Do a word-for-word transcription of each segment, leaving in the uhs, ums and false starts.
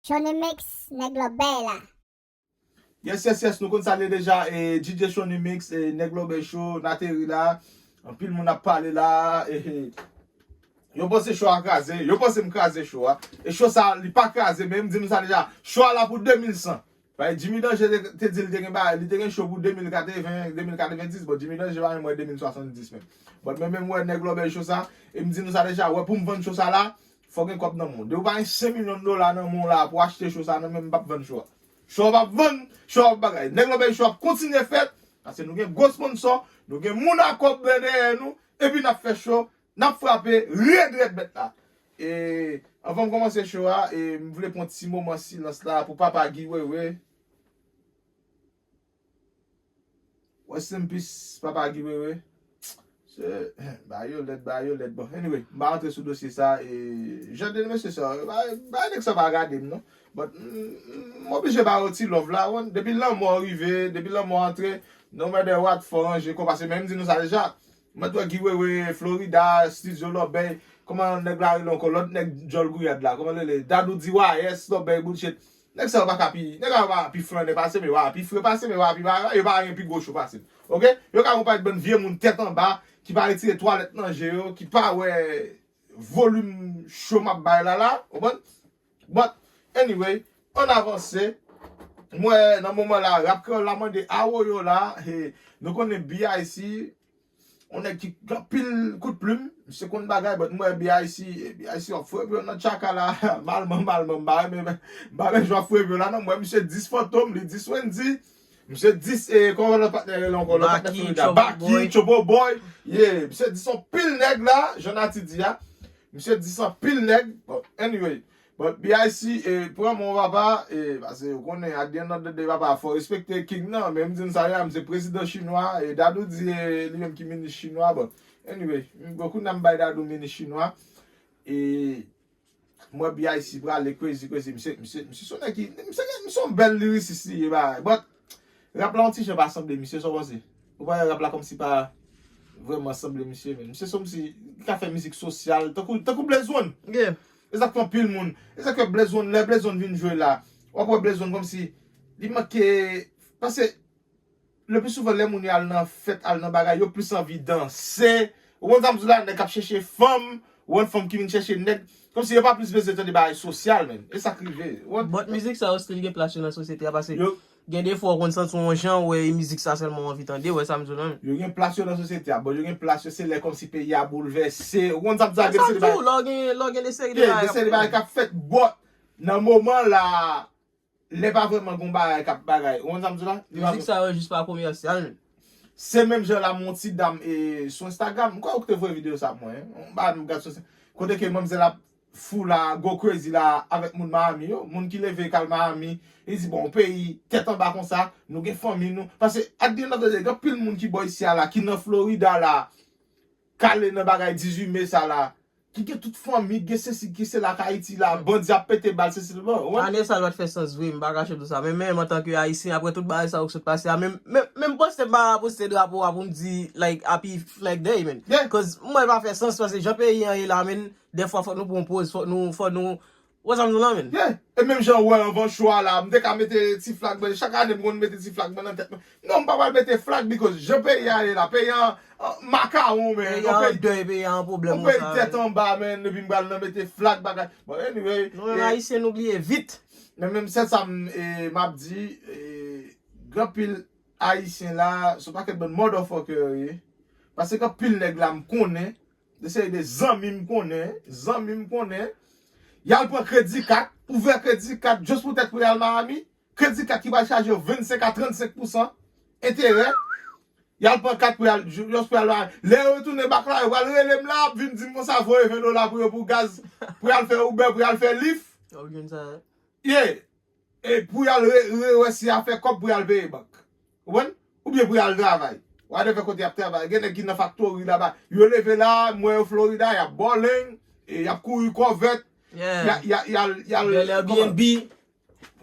Shonny Mix, nèg lòbèy la. Yes, yes, yes, nou konn sa l ye deja. E, D J Shonny Mix, e, nèg lòbèy cho, n ateri la. Anpil moun ap pale la. E, e, yo panse show a kraze, yo panse m kraze show a. E show sa, li pa kraze, men m di nou sa deja. Show a la pou de mil san. Paske Jimmy Danger te, te di li te gen bagay, li te gen show pou de mil katreven, de mil katrevenndis, bon, Jimmy Danger pa menm wè de mil swasanndis menm. But men menm wè nèg lòbèy show sa, e m di nou sa deja, wè pou m vann show sa la, fò gen kòb nan men w. Depi w pa gen senk milyon dola nan men w la pou achte show sa, non, men m p ap vann show a. Show a p ap vann, show a p ap bagay. Nèg lòbèy show ap kontinye fèt, paske nou gen gwo sponsor, nou gen moun a kòb byen dèyè nou, epi n ap fè show, n ap frape rèd rèd bèt la. E, anvan m kòmanse show a, e, m vle pran ti moman silans la pou papa Guy Wewe. Rest in peace, papa Guy Wewe. Se, ba yo lèd, ba yo lèd. Bon, anyway, m pa rantre sou dosye sa. E, jan de mesye sa, ba, ba nèg sa pa gade m, non. But, m, m, m oblije ba yo ti love la, wan. Depi lanmò rive, depi lanmò antre, no matter what, fò ranje kò, paske men m di nou sa deja. Mwen t wè Guy Wewe, Florida, Studio Lòbèy, kòman nèg la rele ankò, lòt nèg djòl gouyad la, kòman l rele, Dadou D Y S, Lòbèy, bullshit. Nèg sa yo pa ka pi, nèg sa yo pa pi flannè pase m, yo pa pi fre pase m, yo pa pi bagay, yo pa gen pi gwo cho pase m. Oke? Yo ka yon pakèt bann vye moun tèt anba, ki pa retire twalèt nan je yo, ki pa wè volim cho m ap bay la la, w konprann? But, anyway, ann avanse. M wè nan moman la, rap kreyòl la mande awoyo la, he, nou konnen B I C, yon nèg ki gen anpil kout plim, misye konn bagay, but m wè B I C, B I C w ap fwe pye nan tchaka la, malman, malman, m pa renmen, m pa renmen jan w ap fwe pye la non, m wè misye dis Fantom, li dis Wendy, misye dis, e, kòman lòt patnè rele ankò, lòt patnè Florida, Baki, Chopo Boy, yeah, misye dis anpil nèg la, jan Nati di a, misye dis anpil nèg, bon, anyway, But B I C, e, pran men w papa, e, paske ou konnen, at the end of the day, papa, fò respekte king nan, men m di n sa la, m se prezidan chinwa, e, Dadou di, e, li menm ki minis chinwa, bon, anyway, m, bon, kounye a m bay Dadou minis chinwa, e, m wè B I C prale crazy, crazy, misye, misye, misye se yon nèg ki, misye, misye yon bèl lirisis li ye, bagay, but, rap la yon ti jan pa sanble misye, sa w panse? Ou pa wè rap la kòmsi pa vrèman sanble misye, men misye se kòmsi, li ka fè mizik sosyal, tankou, tankou Blaze One. E sa k fè anpil moun. E sa k fè Blaze One, lè Blaze One vin jwe la, w ap wè Blaze One kòmsi li manke. Paske, le pli souvan, lè moun yo al nan fèt, al nan bagay, yo plis anvi danse. Ou konn sa m di w la, nèg k ap chèche fanm, ou wè fanm ki vin chèche nèg. Kòmsi yo pa plis bezwen tande bagay sosyal, menm. E sa k rive. Ou wè? But mizik sa yo still gen plas yo nan sosyete a, paske gen defwa w konn santi w yon jan, w wè e mizik sa sèlman w anvi tande, w wè sa m di w la menm. Yo gen plas yo nan sosyete a, but yo gen plas yo se lè kòmsi peyi a boulvèse. Ou konn sa m di w la, gen de seri de bagay. Lè w gen, lè w gen de seri de bagay k ap fèt, but nan moman la, lè pa vrèman gon bagay k ap bagay. Ou konn sa m di w la? Mizik sa yo jis pa komèsyal menm. Se menm jan la, m wè yon ti dam, e, sou Instagram, m kwè ou ki te voye videyo sa pou mwen, hein. M pa, m gad sou, kote ke manmzèl ap fou la, go crazy la avèk moun Miami yo, moun ki leve k al Miami, li di, bon, yon peyi tèt anba konsa, nou gen fanmi nou. Paske, at the end of the day, gen anpil moun ki bò isi a la, ki nan Florida la, k ale nan bagay dizuit me sa la, ki gen tout fanmi, gen sesi, gen sela k Ayiti la, bandi ap pete bal, sesi, bon, ou wè? Ane sa l pa t fè sans vre, m pa kache w di w sa. Men, menm antanke Ayisyen, apre tout bagay sa yo k sot pase a, menm, menm, menm poste m pa poste drapo a pou m di, like, Happy Flag Day, man. Yeah. Cause m wè l pa fè sans, paske jan peyi an ye la, menm, dèfwa fòk nou pran poz, fòk nou, fòk nou, ou wè sa m di w la, menm? Yeah. E menm jan w wè anvan show a la, m te ka mete ti flag mwen, chak ane m konn mete ti flag mwen nan tèt mwen. Non, m pa pral mete flag because jan peyi a ye la, peyi an, an makawon, men. Peyi an an dèy, peyi an an pwoblèm konsa. Yon peyi tèt anba, men, epi m pral nan mete flag bagay. Bon, anyway. Nou menm Ayisyen, nou bliye vit. Men menm sèl sa m, e, m ap di, e, gen anpil Ayisyen la, se yon pakèt bann motherfucker yo ye. Paske gen anpil nèg la m konnen, de seri de zanmi m konnen, zanmi m konnen, y al pran kredi kat, ouvè kredi kat, just poutèt pou y al Miami. Kredi kat ki pral chaje yo vennsenk a trannsenk pousan enterè. Y al pran kat pou y al, just pou y al la. Lè yo retounen back la, yo pral rele m la, ap vin di m konsa, voye ven dola pou yo pou gaz, pou y al fè Uber, pou y al fè Lyft. Yo gen sa. Yeah. E pou y al re, re, wè si y a fè kòb pou y al peye bank. Ou konprann? Oubyen pou y al travay. Whatever kote y ap travay. Gen nèg ki nan faktori laba. Yo leve la, m wè yo Florida, y ap bowling, e y ap kouri kòvèt. Yeah. Y a, y a, y al, y al, gen Airbnb.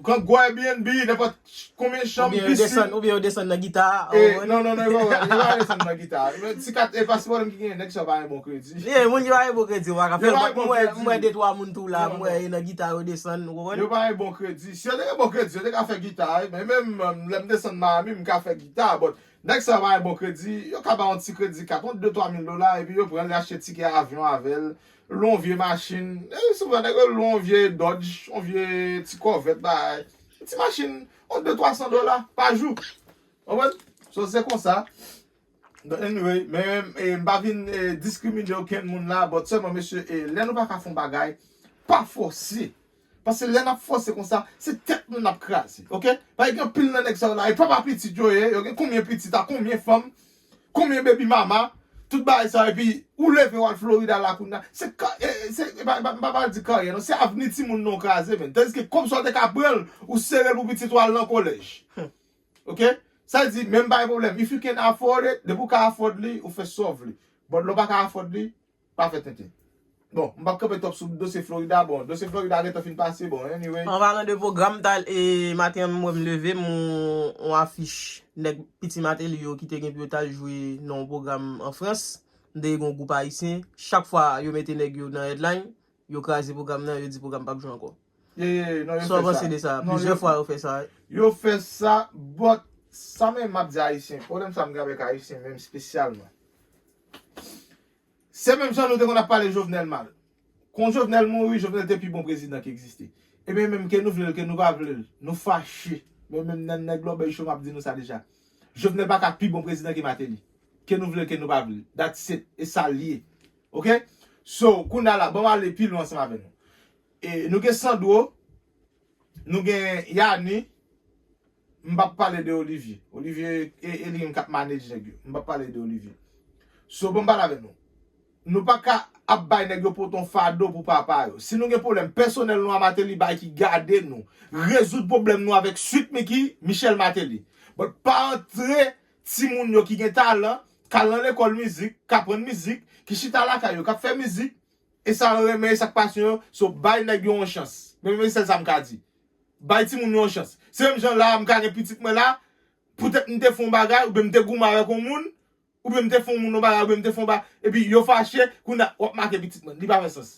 Kan gwo Airbnb, nenpòt konbyen chanm, Oubyen yo desann, pisin. Oubyen yo desann nan gita. E, non, non, non, yo pa, yo pa desann nan gita. Men ti kat, e pa se pwoblèm ki genyen, nèg sa yo pa gen bon kredi. Yeah, moun ki pa gen bon kredi, yo pa ka fè. Yo pa gen Mwen bon wè, kredi. Mwen wè de twa moun tou la, Non, mwen wè non. E nan gita yo desann, ou konprann? Yo pa gen bon kredi. Si yo te gen bon kredi, yo te ka fè gita. Menm, menm lè m desann Miami, m ka fè gita. But nèg sa yo pa gen bon kredi, yo ka ba yon ti kredi kat, yon de twa mil dola, epi yo pran l, yo achte tikè avyon avè l, lwe yon vye machin. E souvan nèg yo lwe yon vye Dodge, yon vye ti Corvette, bay. Ti machin, yon de twa san dola pa jou. Ou konprann? So, se konsa. But anyway, men e, m pa vin e, diskrimine okenn moun la, but sèlman, mesye, e, lè nou pa ka fè yon bagay, pa fòse. Paske lè n ap fòse konsa, se tèt nou n ap kraze, oke? Paske gen anpil nan nèg sa yo la, e papa pitit yo ye, yo gen konbyen pitit, a konbyen fanm, konbyen baby mama, tout bagay sa, epi ou leve w al Florida la kounye a. Se ka, e, se, e pa, e pa, m pa pral di karyè, non, se avni timoun nou kraze, men. Tandiske kòb sa w te ka pran l, ou sere l pou pitit ou al nan kolèj. Oke? Sa di, men m pa gen pwoblèm. If you can afford it, depi w ka afford li, ou fè sa w vle. But lè w pa ka afford li, pa fè tenten. Bon, m p ap kanpe twòp sou dosye Florida. Bon, dosye Florida gentan fin pase. Bon, anyway. An palan de pwogram, tal, e maten an, m wè m leve, m wè yon afich nèg piti Mateli yo ki te gen pou yo t al jwe nan yon pwogram an Frans. M te gen yon gwoup ayisyen. Chak fwa yo mete nèg yo nan headline, yo kraze pwogram nan, yo di pwogram p ap jwe ankò. Ye, ye, ye, non, yo Sa w fè panse sa. De sa? Non, Plizyè yo, fwa yo fè sa. Yo fè sa, but sa menm m ap di ayisyen. Pwoblèm sa m gen avèk ayisyen, menm espesyalman. Se menm jan nou te konn ap pale Jovenel mal. Kon Jovenel mouri, Jovenel te pi bon prezidan ki egziste. Ebyen menm ke nou vle l, ke nou pa vle l, nou fache. Men menm nan nèg lòbèy cho m ap di nou sa deja. Jovenel pa ka pi bon prezidan ke Mateli. Ke nou vle l, ke nou pa vle l. That's it. E sa l ye. Oke? So, kounye a la, ban m ale pi lwen ansanm avè nou. E, nou gen Sandro, nou gen Yani, m p ap pale de Olivier. Olivier, e, e li menm k ap manage nèg yo. M p ap pale de Olivier. So, ban m pale avè nou. Nou pa ka ap bay nèg yo pote yon fado pou papa yo. Si nou gen pwoblèm pèsonèl nou a Mateli, bay ki gade nou. Rezoud pwoblèm nou avèk Sweet Micky, Michel Mateli. But pa antre timoun yo ki gen talan, k al nan lekòl mizik, k aprann mizik, ki chita lakay yo, k ap fè mizik, e sa yo renmen, e sa k pasyon yo, so bay nèg yo yon chans. Men, men sèl sa m ka di. Bay timoun yo yon chans. Se menm jan la, m ka gen pitit mwen la, poutèt m te fè yon bagay, oubyen m te goumen avèk yon moun, oubyen m te fè yon moun yon bagay, oubyen m te fè yon bagay, epi yo fache, kounye a, w ap make pitit mwen. Li pa fè sans.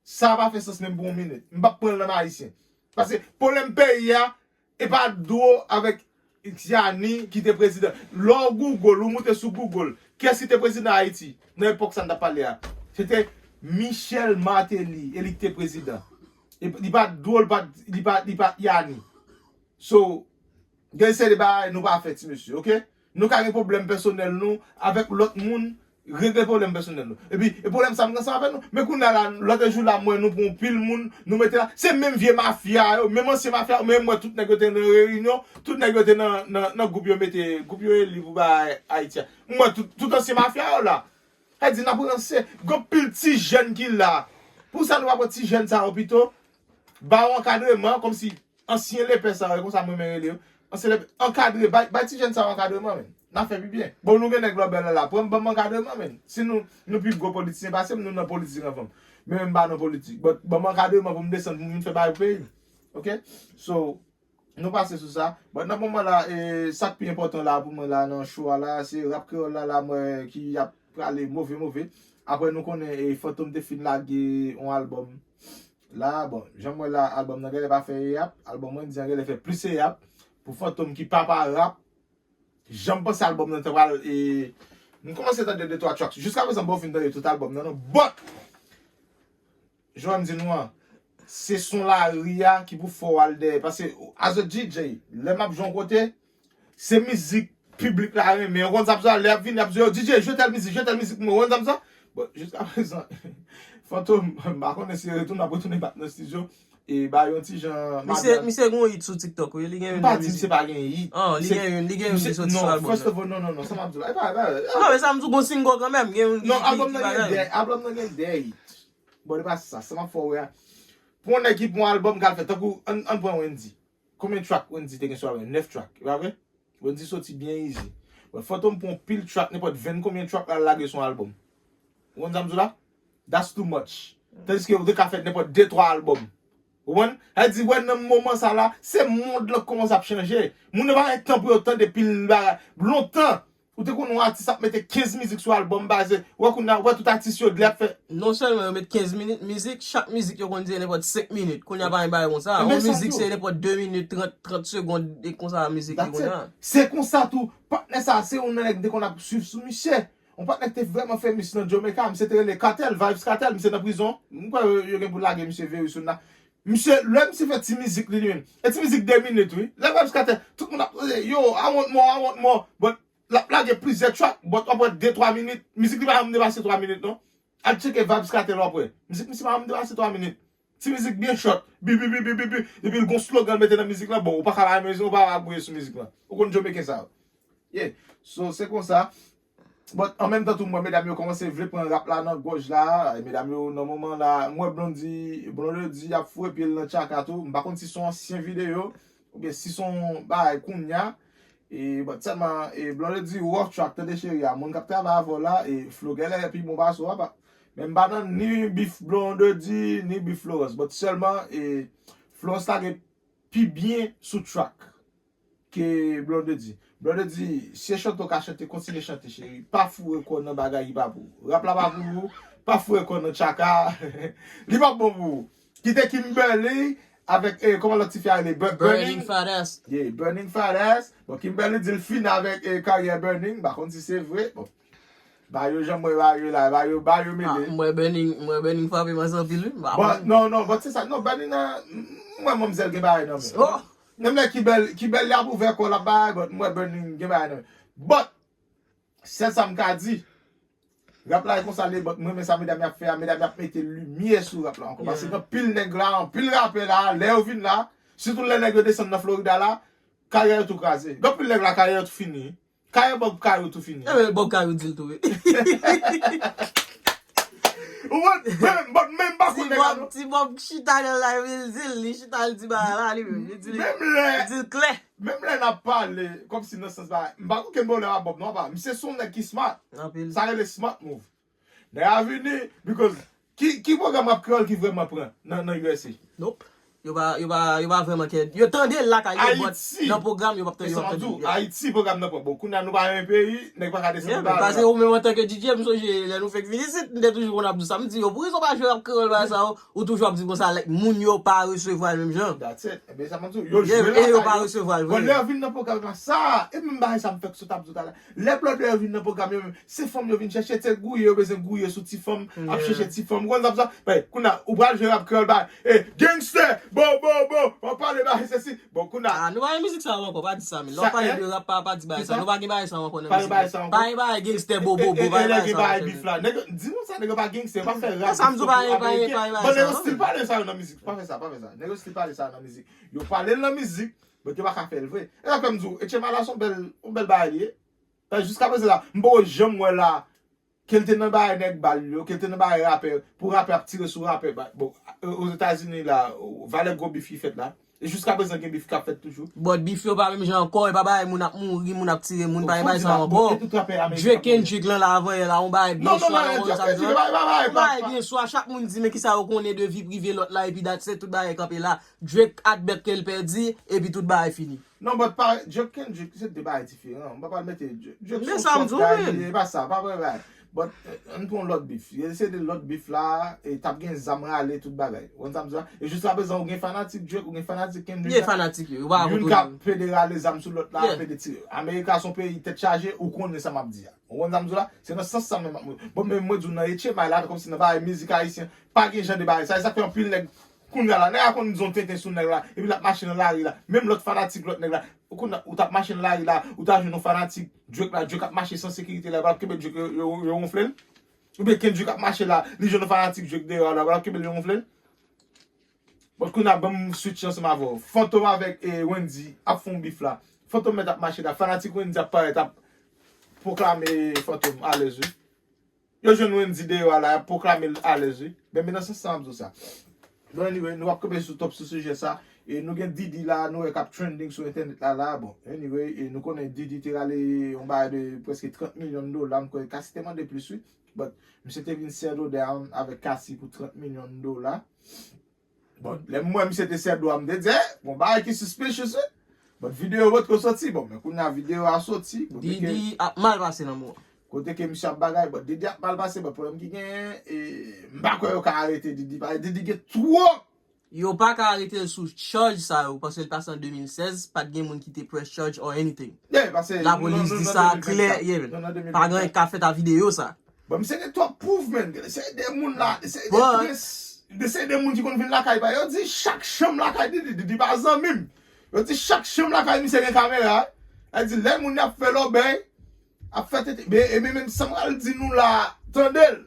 Sa pa fè sans menm pou yon minit. M p ap pran l nan ayisyen. Paske pwoblèm peyi a, e pa Dwo avèk Yani ki te prezidan. Lè w Google, ou moute sou Google, kiyès ki te prezidan Ayiti nan epòk sa n t ap pale a? Se te Michel Martelly, e li ki te prezidan. E li pa Dwo, li pa, li pa, li pa Yani. So, gen seri de bagay nou pa fè, ti mesye, oke? Nou ka gen pwoblèm pèsonèl nou avèk lòt moun, regle pwoblèm pèsonèl nou. Epi, e pwoblèm sa m gen ansanm avè nou. Men kounye a la, lòt jou la, m wè nou pran yon pil moun, nou mete la. Se menm vye mafya yo, menm ansyen mafya yo, men m wè tout nèg yo te nan reyinyon, tout nèg yo te nan, nan, nan gwoup yo mete, gwoup yo eli pou bay Ayiti a. M wè tout, tout ansyen mafya yo la. Sa di, n ap ranse, gon pil ti jèn ki la. Pou sa nou pa pran ti jèn sa yo pito? Ba yo ankadreman, kòmsi ansyen lepè sa yo, e konsa mwen renmen rele yo. Ansyen lepè, ankadre, bay, bay ti jèn sa yo ankadreman, men. N a fè pi byen. Bon, nou gen nèg lòbèy la la. Pran, ban m ankadreman, men. Si nou, nou pi gwo politisyen pase m, nou nan politik anvan m. Men m pa nan politik. But, ban m ankadreman pou m desann, pou m vin fè bagay pou peyi m. Oke? So, nou pase sou sa. But nan moman la, e, sa k pi enpòtan la pou mwen la nan show a la, se rap kreyòl la, la, mwen ki ap prale move, move. Apre nou konnen, e, Fantom te fin lage yon albòm. La, bon, jan m wè la, albòm nan genlè pa fè yap. Albòm Wendy an genlè fè plis yap. Pou Fantom ki papa rap, jan m panse albòm nan te pral, e, m kòmanse tande de twa tracks. Jiska prezan, m poko fin tande tout albòm nan, non. But, jan m di nou an, se son lari a ki pou fè w al dèyè. Paske, as a D J, lè m ap jwe yon kote, se mizik piblik la renmen. Ou konn sa m sa, lè y ap vini, y ap di, yo, D J, jwe tèl mizik, jwe tèl mizik pou mwen. Ou konn sa m sa? Bon, jiska prezan, Fantom, m pa konnen si retounen, ap retounen bat nan estidyo. E ba yon ti jan. Misye, misye gen yon hit sou TikTok, wi. Li gen M yon pa nan di misye mizik. pa gen hit. Ah, li gen yon, li gen yon ki soti sou Non, albòm first nan. Of all, non, non, non, sa m ap di la. E pa, e pa, Non, men sa m di w gon single kanmenm. Gen yon Non, ki, albòm ki nan gen bagay. De, albòm nan gen de hit. Bon, e pa sa, sa m ap fè w wè a. Pou yon nèg ki pran albòm k al fè, tankou, ann, ann pran Wendy. Konbyen track Wendy te gen sou albòm? Nèf track, e pa vre? Wendy soti byen easy. Bon, Fantom pran pil track, nenpòt venn konbyen track la lage sou yon albòm. Ou konn sa m di w la? That's too much. Tandiske ou te ka fè nenpòt de twa albòm. Ou konprann? Sa di, wè, nan moman sa la, se mond lan kòmanse ap chanje. Moun yo pa gen tan pou yo tande pil bagay. Lontan, ou te konn wè yon atis ap mete kenz mizik sou albòm, bagay, se, wè kounye a, wè tout atis yo, lè ap fè. Non sèlman yo met kenz minit mizik, chak mizik yo konn dire nenpòt senk minit. Kounye a pa gen bagay konsa. Yon mizik se nenpòt de minit, trant, trant segonn, e konsa mizik li kounye a. Se konsa tou, patnè sa, se youn nan nèg m te konn ap swiv sou misye. Yon patnè ki te vrèman famous nan Jamaica, misye te rele Kartel, Vybz Kartel, misye nan prizon. M kwè yo, yo gen pou lage misye very soon la. Misye, lè misye fè ti mizik li, li menm. E ti mizik de minit, wi. Lè Vybz Kartel, tout moun ap, yo, I want more, I want more. But, l ap lage plizyè track, but w ap wè de, twa minit. Mizik li pa janm depase twa minit, non. Al tcheke Vybz Kartel, w ap wè. Mizik misye pa janm depase twa minit. Ti mizik byen short. Bi, bi, bi, bi, bi, bi. Epi l gon slogan l mete nan mizik lan. Bon, ou pa ka pa renmen, ou pa ka pa gouye sou mizik lan. Ou konn Jamaican sa yo. Yeah. So, se konsa. But an menm tan tou, m wè medam yo kòmanse vle pran rap la nan gòj la. Medam yo, nan moman la, m wè Blondy, Blondedy ap foure pye l nan tchaka tou. M pa konn si se yon ansyen videyo, oubyen si se yon bagay kounye a. E, but sèlman, e, Blondedy rough track, tande cheri a, moun k ap travay avè w la, e, Flo genlè pi bon pase w apa. Men m pa nan ni bif Blondedy, ni bif Florence, but sèlman, e, Florence lage pi byen sou track ke Blondedy. Blondedy, si e chante w ka chante, kontinye chante, cheri. Pa foure kò w nan bagay ki pa pou ou. Rap la pa pou ou. Pa foure kò w nan tchaka. Li p ap bon pou ou. Kite Kimberly avèk, eh, kòman lòt ti fi a rele? Bur- Burning. Burning Fat Ass. Yeah, Burning Fat Ass. Bon, Kimberly di l fini avèk, eh, karyè Burning. M pa konn si se vre. Bon. Ba yo jan mwen ba yo la, ba yo, ba yo mele. Ah, mwen Burning, mwen Burning frape m ansanm anpil, wi. M pa konn. Non, non, but se sa. Non, Burning nan, m wè manmzèl gen bagay nan men. Oh! Menm lè Kimberly, Kimberly ap ouvè kò l ap bagay, but m wè Burning gen bagay nan men. But, sèl sa m ka di, rap la e konsa l ye, but m renmen sa medam y ap fè a, medam y ap mete limyè sou rap la ankò. Paske gen anpil nèg la, anpil rapè la, lè yo vin la, sitou lè nèg yo desann nan Florida la, karyè yo tou kraze. Gen anpil nèg la, karyè yo tou fini. Karyè Bob Kayou tou fini. Ebyen, Bob Kayou di l tou, wi. Ou wè, men, but men m pa konn nèg la, non. Ti Bob chita nan live, li di l, li chita, li di bagay la, li menm. Li di l, li di l klè. Menm lè n ap pale, kòmsi nan sans bagay, m pa konn kenbe w lè w ap Bob, non, apa. Misye se yon nèg ki smart. Anpil. Sa rele smart move. Nèg a vini, because ki, ki pwogram rap kreyòl ki vrèman pran nan, nan U S A? Nope. Yo pa, yo pa, yo pa vrèman kè. Yo tande l lakay yo, but nan pwogram, yo p ap tande, yo p ap tande l. Ayiti, pwogram nan pran. Bon, kounye a nou pa renmen peyi, nèg pa ka desann nan bagay la. Paske ou menm antanke D J, m sonje lè nou fèk vin isit, m te toujou konn ap di sa. M di yo, poukisa w pa jwe rap kreyòl bagay sa yo? Ou toujou ap di konsa, like, moun yo pa resevwa l menm jan. That's it. Ebyen, sa m ap di w, yo jwe lakay yo. E yo pa resevwa l vre. Bon, lè yo vin nan pwogram, e pa sa. E menm bagay sa m fèk sot ap di w talè. Lè blòdè yo vin nan pwogram yo menm, se fanm yo vin chèche, se gouye yo bezwen gouye sou ti fanm, ap chèche ti fanm. Ou konn sa m sa? Bay, kounye a, ou pral jwe rap kreyòl, bay, eh, gangster, bo, bo, bo, w ap pale bagay sesi. Bon, kounye a. Ah, nou pa gen mizik sa yo ankò, pa di sa, men. Lè w pale de rap, pa, pa di bagay sa. Nou pa gen bagay sa yo ankò nan mizik. Pa gen bagay sa yo ankò. Pa gen bagay gangster, bo, bo, bo, pa gen bagay sa yo ankò. Bagay bif la. Nèg, di nou sa, nèg yo pa gangster, yo pa fè rap. Sa m di w, pa gen, pa gen, pa gen bagay sa yo. Bon, nèg yo still pale sa yo nan mizik. Pa fè sa, pa fè sa. Nèg yo still pale sa yo nan mizik. Yo pale l nan mizik, but yo pa ka fè l vre. E sa fè m di w, H M I la se yon bèl, yon bèl bagay li ye. Paske jiska prezan la, m poko janm wè la, ke l te nan bagay nèg bal yo, ke l te nan bagay rapè, pou rapè ap tire sou rapè. Bon, Ozetazini la, valè gwo bif ki fèt la. E jiska prezan gen bif k ap fèt toujou. But bif yo pa menm jan ankò, e pa bagay moun ap mouri, moun ap tire moun, pa gen bagay sa ankò. Drake Kendrick lan la avan yè la, yon bagay byen swa, yon bagay byen swa, chak moun di men kisa yo konnen de vi prive lòt la, epi that's it, tout bagay kanpe la. Drake admèt ke l pèdi, epi tout bagay fini. Non, but pa, Drake Kendrick, se de bagay diferan. M pa pral mete Drake, Drake se yon fuck guy, e pa sa, pa vre bagay. But, eh, ann pran lòt bif. Se de lòt bif la, e t ap gen zam rale, tout bagay. Ou konn sa m di la? E jiska prezan, ou gen fanatik Drake, ou gen fanatik Kendrick. Gen fanatik yo, yo pa konn. Youn k ap pede rale zam sou lòt la, pede tire. Amerika se yon peyi tèt chaje, ou konnen sa m ap di a. Ou konn sa m di la? Se nan sans sa menm. Bon, men mwen di w nan H M I la, kòmsi nan bagay mizik ayisyen, pa gen jan de bagay sa. E sa k fè anpil nèg kounye a la, nèg la konn di yon tenten sou nèg la, epi l ap mache nan lari la. Menm lòt fanatik lòt nèg la, ou konn, ou t ap mache nan lari la, ou ta jwenn yon fanatik Drake la, Drake ap mache san sekirite la, yo pral kenbe Drake, yo, yo, yo wonfle l. Oubyen Kendrick ap mache la, li jwenn yon fanatik Drake deyò la, yo pral kenbe l, yo wonfle l. Bon, kounye a, ban m switch ansanm avè w. Fantom avèk, eh, Wendyy ap fè yon bif la. Fantom mèt ap mache la. Fanatik Wendyy ap parèt, ap pwoklame Fantom alèz, wi. Yo jwenn Wendyy deyò a la, y ap pwoklame l alèz, wi. Men, men nan sans sa, m ap di w sa. Bon, anyway, nou p ap kanpe sou twòp sou sijè sa. E nou gen Diddy la, nou wè k ap trending sou entènèt la, la. Bon, anyway, e nou konnen Diddy te rale yon bagay de prèske trant milyon dola, m kwè Cassie te mande plis, wi. But, misye te vin settle down avèk Cassie pou trant milyon dola. Bon, lè m wè misye te sèdo a, m te di, eh, gon bagay ki suspicious, wi. Bon, videyo potko soti. Bon, men kounye a videyo a soti. Kote ke, Didi ap mal pase nan moman. Kote ke misye ap bagay. Bon, Didi ap mal pase. Bon, pwoblèm ki genyen, e, m pa kwè yo ka arete Didi. Paske Didi gen twòp Yo pa ka arete l sou charge sa yo, paske l pase an de mil sèz, pa t gen moun ki te press charge or anything. Yeah, paske Lapolis di sa klè, yeah, man. Pa gen anyen k ka fèt a videyo sa. Bon, misye gen twòp pwouv, man. Se de moun la, se de prens, se de moun ki konn vin lakay pa yo. Yo di chak chanm lakay Didi, Didi pa zanmi m. Yo di chak chanm lakay misye gen kamera. Yo di lè moun y ap fè lòbèy, ap fè tete. Men, e men menm sa m pral di nou la, tande l.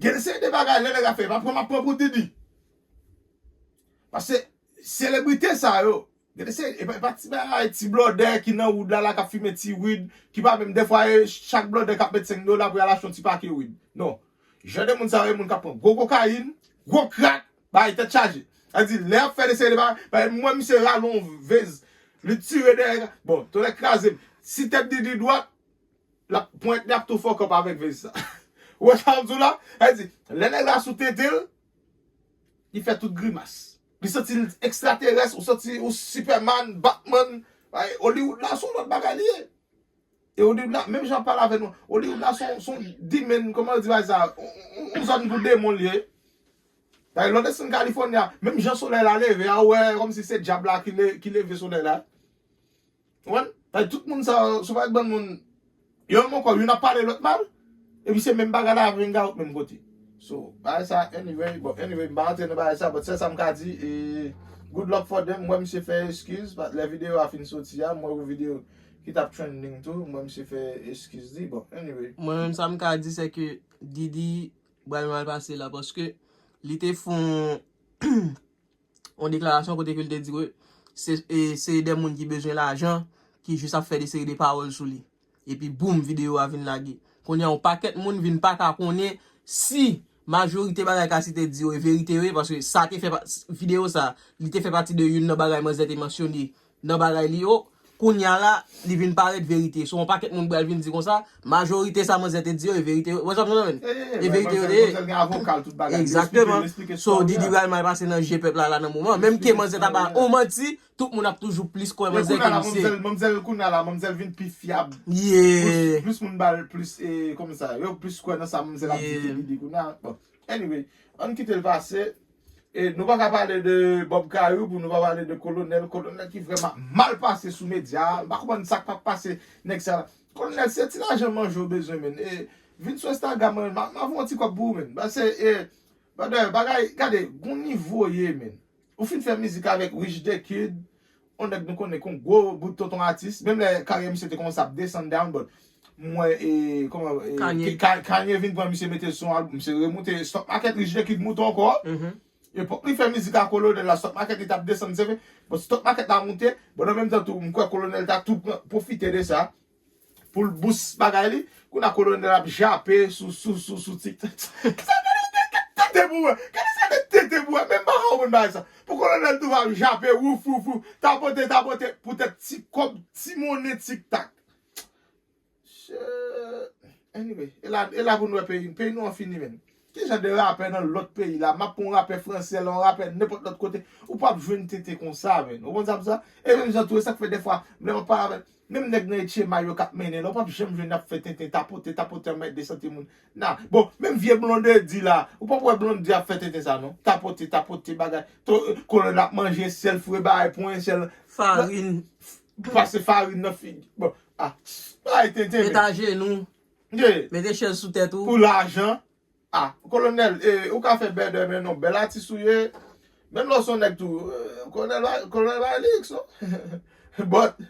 Gen de seri de bagay lè nèg ap fè, pa pran, m ap pran pou Didi. Paske selebrite sa yo, gen de seri, e pa, e pa ti bagay, ti blòdè ki nan wood la, la k ap fimen ti wid, ki pa menm dèfwa, e chak blòdè k ap met senk dola pou y al achte yon ti pake wid. Non. Jan de moun sa yo, e moun k ap pran gwo kokayin, gwo krak, bay tèt chaje. Sa di, lè y ap fè de seri de bagay, bay mwen misye rale yon vez, li tire dèyè, bon, tonnè kraze m. Si tèt Didi dwat, l ap pwent, li ap tou fuck up avèk vez sa. Ou wè sa m di w la? Sa di, lè nèg la sou tete l, li fè tout grimas. Li santi l ekstraterès, ou santi ou Superman, Batman, ay, Hollywood la, se yon lòt bagay li ye. E Hollywood la, menm jan ap pale avè nou, Hollywood la, se yon, se yon dimen, kòman yo di bagay sa, yon, yon, yon zòn pou demon li ye. Bay lòt desann California, menm jan solèy la leve a, ou wè, kòmsi se dyab la ki le-, ki leve solèy la. Ou konprann? Sa tout moun sa yo, se pa bann moun, yo menm ankò, youn ap pale lòt mal, epi se menm bagay la ap vin gawout menm kote. So, bagay sa, anyway, bon, anyway, m pa antre nan bagay sa, but sèl sa m ka di, e, good luck for them, m wè misye fè eskiz, pa-, lè videyo a fin soti a, m wè yon videyo ki t ap trending tou, m wè misye fè eskiz li, bon, anyway. Mwen menm sa m ka di, se ke Didi pral mal pase la, paske li te fè yon yon deklarasyon kote ke l te di ke se, e, se de moun ki bezwen lajan, ki jis ap fè de seri de pawòl sou li. Epi boum, videyo a vin lage. Kounye a, yon pakèt moun vin pa ka konnen si majorite bagay Cassie te di yo e verite yo ye, paske sa te fè pa-, videyo sa, li te fè pati de youn nan bagay manzè te mansyone nan bagay li yo. Kounye a la, li vin parèt verite. So, yon pakèt moun pral vin di konsa, majorite sa manzè te di yo, e verite yo. Wè sa m di w la, men? E verite yo te ye. Manzè gen avoka l, tout bagay. Li eksplike, li eksplike. Egzakteman. So, Didi pral mal pase nan je pèp la, la nan moman. Menm ke manzè ta ba yon manti, tout moun ap toujou plis kwè manzè ke misye. Manzè, manzè, kounye a la, manzè vin pi fyab. Yeah. Plis, plis moun ba l plis, e, kòmsa, yo plis kwè nan sa manzè ap di ke Didi kounye a. Bon. Anyway, ann kite l pase. E nou pa ka pale de Bob Kayou pou nou pa pale de Kolonèl. Kolonèl ki vrèman mal pase sou medya. M pa konprann sa k ap pase nèg sa la. Kolonèl, se ti lajan manje w bezwen, menn. E vin sou Instagram mwen, m a, m a voye yon ti kòb pou ou, menn. Paske, e, brother, bagay, gade, gon nivo ye, menn. Ou fin fè mizik avèk Rich the Kid, yon nèg nou konnen kon gwo bout tonton atis, menm lè karyè misye te kòmanse ap desann down, but m wè, e, kòman, e, Kanye. Ka-, Kanye vin pran misye mete l sou yon album, misye remoute, Stock Market, Rich the Kid moute ankò. Epòk li fè mizik a Kolonèl la, Stock Market li t ap desann, se vre, but Stock Market la moute, but an menm tan tou, m kwè Kolonèl ta tou pran, pwofite de sa. Pou l bous bagay li, kounye a Kolonèl ap jape sou, sou, sou, sou TikTok. Sa gade de tete pou wè, gade sa de tete pou wè, menm pa konprann bagay sa. Pou Kolonèl tou va jape, wouf, wouf, wouf, tapote, tapote, poutèt ti kòb, ti monnen TikTok. Shit. Anyway, e la, e la pou nou wè peyi, peyi nou an fini, menn. Ki jan de rapè nan lòt peyi la? M ap pran yon rapè fransè la, yon rapè nenpòt lòt kote. Ou p ap jwenn tenten konsa, menn. Ou konn sa m di sa? E menm jan tou, e sa k fè dèfwa, lè m ap pale avè menm nèg nan H M I yo k ap mennen la, ou p ap janm jwenn y ap fè tenten, tapote, tapote, anmède sante moun. Na, bon, menm vye Blondedy la, ou p ap wè Blondedy ap fè tenten sa, non. Tapote, tapote, bagay. To-, Kolonèl ap manje, sèl fre bagay, pran sèl. Farin. Pase farin nan figi. Bon, ah, bagay tenten, menn. Met ajenou. Yeah. Mete chèz sou tèt ou. Pou lajan. Ah, Kolonèl, e, ou ka fè bèdè, men non, bèl atis ou ye. Menm lè w se yon nèg tou, e, Kolonèl ba, Kolonèl ba lyrics, non? But,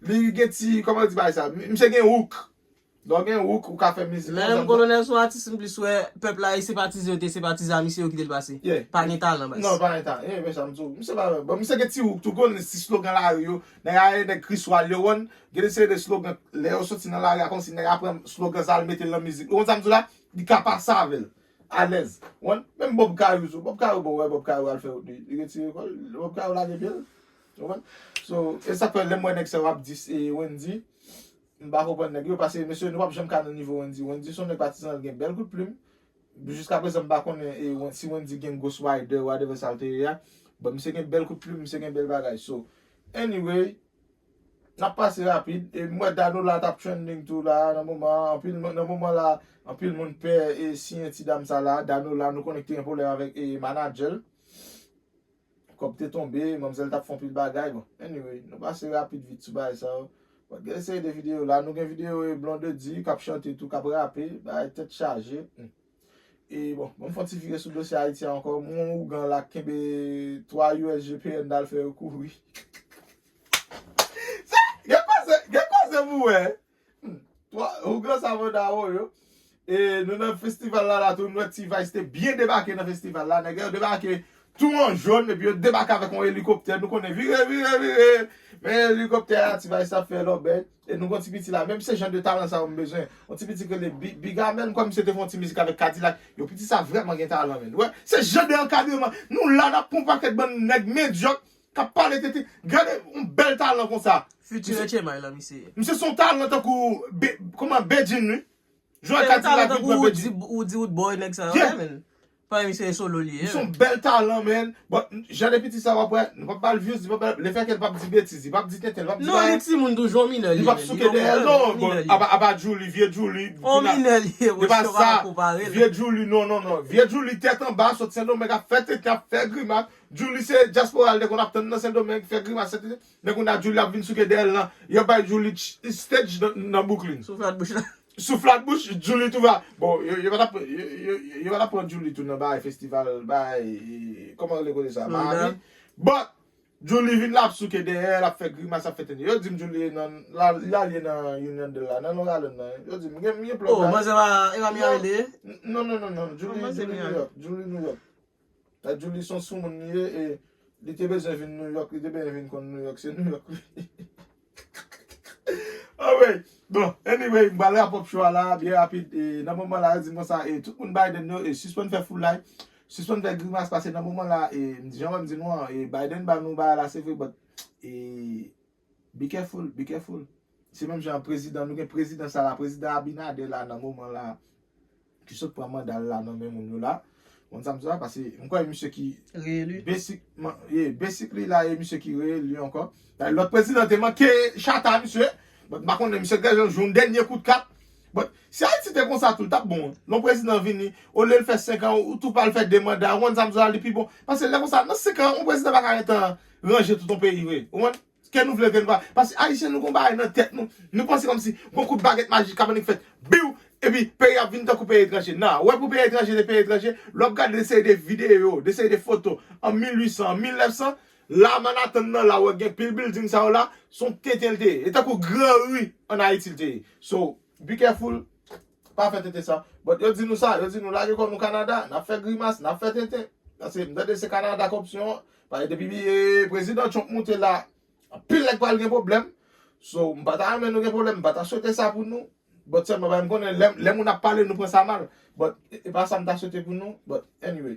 li gen ti, kòman yo di bagay sa? Mi-, misye gen hook. Lè w gen hook, ou ka fè mizik konsa. Menm Kolonèl se yon atis m plis wè, pèp la e senpatizan yo te senpatize a misye yo kite l pase. Yeah. Pa gen talan, baz. Non, pa gen talan. E, men sa m di w. Misye pa, bon, misye gen ti hook tou, konn ti slogan lari yo. Nèg a, nèg Chris Wall yo, wè, gen de seri de slogan, lè yo soti nan lari a, kòmsi nèg a pran slogan sa, l mete l nan mizik. Ou konn sa m di w la? Li ka pase avè l. Alèz. Ou konprann? Menm Bob Kayou tou. Bob Kayou, bon, wè, Bob Kayou al fè wout li. Li retire kò l. Bob Kayou lage pye l. Ou konprann? So, e sa k fè lè m wè nèg sa yo ap dis, e, Wendy, m pa konprann nèg yo, paske, mesye, nou p ap janm ka nan nivo Wendy. Wendy se yon nèg patizan, l gen bèl kout plim. Jiska prezan, m pa konnen e, Wen- si Wendyy gen Ghost Rider, whatever sa l te ye a. But misye gen bèl kout plim, misye gen bèl bagay. So, anyway, n ap pase rapid. E m wè Danola t ap trending tou la, nan moman, anpil, nan moman la, anpil moun pè e siyen ti dam sa la. Danola, nou konnen ki te gen pwoblèm avèk e manadjè l. Kòb te tonbe, manmzèl t ap fè yon pil bagay. Bon, anyway, nou pase rapid vit sou bagay sa yo. Bon, gen seri de videyo la, nou gen videyo e Blondedy k ap chante tou, k ap rape, bagay tèt chaje. Hmm. E bon, bon, m fè yon ti vire sou dosye Ayiti a ankò. M wè yon ougan la k kenbe twa U S G P N l al fè yo kouri. Sa, gen koze, gen koze pou wè. Hmm. Twa, ougan sa vanda wo yo. E nou nan festival la, la tou, nou wè T-Vice te byen debake nan festival la. Nèg yo debake tou an jòn, epi yo debake avèk yon elikoptè. Nou konnen, vire, vire, vire. Men elikoptè a, T-Vice ap fè lòbèy. E nou gon ti piti la, menm se jan de talan sa yo m bezwen. Yon ti piti ki rele Bi- Bigamèl, m kwè misye te fè yon ti mizik avèk Kadilak. Yo, piti sa vrèman gen talan, men. Wè, se jan de ankadreman. Nou la, n ap pran yon pakèt bann nèg medyòk k ap pale tenten. Gade yon bèl talan konsa. Futur H M I la, misye. Misye se yon talan tankou Be- kòman, Bedjine, wi. Jwè Kadilak vin pran Bedjine. Ou di Roodboy, nèg sa yo, yeah, men. Pa misye solo li ye. Misye yon bèl talan, men. But jan de piti sa w ap wè, nou p ap ba l views, li p ap ba l, lefètke l p ap di betiz, li p ap di tenten, li p ap di bagay. Non, li timoun toujou, yon minè li ye. Li p ap souke dèyè l, non. Bon, aba, aba Julie, vye Julie. Yon minè li ye, pa sa, vye Julie, non, non, non. Vye Julie tèt anba, sot Sendomeng, ap fè tenten, ap fè grimas. Julie se dyaspora l te konn ap tann nan Sendomeng, fè grimas, tenten. Men kounye a Julie ap vin souke dèyè l lan. Yo bay Julie ch- stage nan, nan Brooklyn. Sou Flatbush la. Sou Flatbush, Julie tou va. Bon, yo, yo pa t ap, yo, yo, yo, yo pa t ap pran Julie tou nan bagay festival, bagay, e, kòman rele kote sa? Miami. But, Julie vin la ap souke dèyè, l ap fè grimas, ap fè tenten. Yo di m Julie nan, la, li al ye nan Union de la, nan Long Island nan. Yo di m, gen, gen plòk la. Oh, manzè pa, e pa Miami li ye? Non, non, non, non. Julie, Julie New York. Julie New York. Sa Julie se yon soumoun li ye, e li te bezwen vin New York, li te bezwen vin konn New York, se New York li. Anyway, bon, anyway, m pral wrap up show a la, byen rapid, e nan moman la, yo di m konsa, e tout moun Biden yo, e sispann fè foulay, sispann fè grimas, paske nan moman la, e m di, jan mwen m di nou an, e Biden ba nou bagay la, se vre, but, e Be careful, be careful. Se menm jan prezidan, nou gen prezidan sa la, prezidan Abinader la nan moman la, ki sot pran manda l la nan men moun yo la. Konn sa m di la, paske m kwè misye ki reyeli. Basic, man, yeah, basically la, e misye ki reyeli ankò. Lòt prezidan te manke chata misye. But m pa konnen, misye t gen yon dènye kout kat. But si Ayiti te konsa tou, l t ap bon. Lè yon prezidan vini, olye l fè senk an, ou tou pa l fè de manda, ou konn sa m di la, li pi bon. Paske lè konsa, nan senk an, yon prezidan pa ka gentan ranje tout yon peyi vre. Ou konprann? Ke nou vle, ke nou pa. Paske Ayisyen, nou gon bagay nan tèt nou. Nou panse kòmsi gon kout bagèt majik k ap annik fèt. Biw! Epi peyi a ap vin tankou peyi etranje. Nan, ou wè pou peyi etranje, se peyi etranje. Lè w ap gade de seri de videyo, de seri de foto, an mil uit san, an mil nèf san, la Manhattan nan, la ou wè gen pil building sa yo la, se yon tenten l te ye. E tankou gran ri ann Ayiti l te ye. So, be careful, pa fè tenten sa. But yo di nou sa, yo di nou lage kò nou Kanada, n ap fè grimas, n ap fè tenten. Paske m tande se Kanada k opsyon an. Paske depi, eh, prezidan Trump moute la, anpil nèg pral gen pwoblèm. So, m pa ta renmen nou gen pwoblèm, m pa ta swete sa pou nou. But sèlman, m konnen lè, lè moun ap pale, nou pran sa mal. But e, e pa sa m ta swete pou nou. But anyway.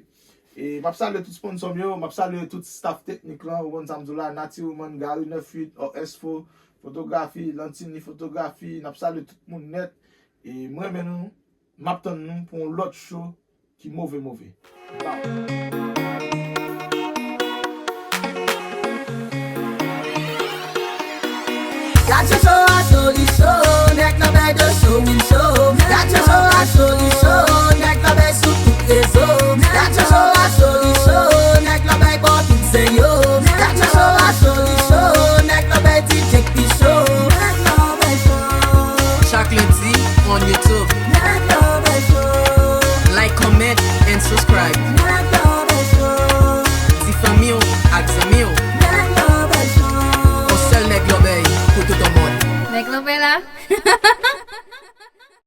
E m ap salye tout sponsor m yo, m ap salye tout staff teknik lan, ou konn sa m di w la, Naty Woman, Gary nèf uit, O S Fo, fotografi, Lantini fotografi, n ap salye tout moun nèt. E m renmen nou, m ap tann nou pou yon lòt show ki move, move. Bye. Gad cho cho a cho li cho, nèg nan bèy de cho wi cho. Gad cho cho a cho li cho, nèg nan bèy sou tout rezo. Gad cho cho a cho li cho, nèg nan bèy bò tout zen yo. Gad cho cho a cho li cho, nèg nan bèy di Jack pi cho. Nèg nan bèy cho. Chak lendi on YouTube. Nèg nan bèy cho. Like, comment and subscribe. Nèg nan bèy cho. Di fanmi w ak zanmi w. Nèg nan bèy cho. Yon sèl nèg lòbèy pou tout yon mond. Nèg lòbèy la.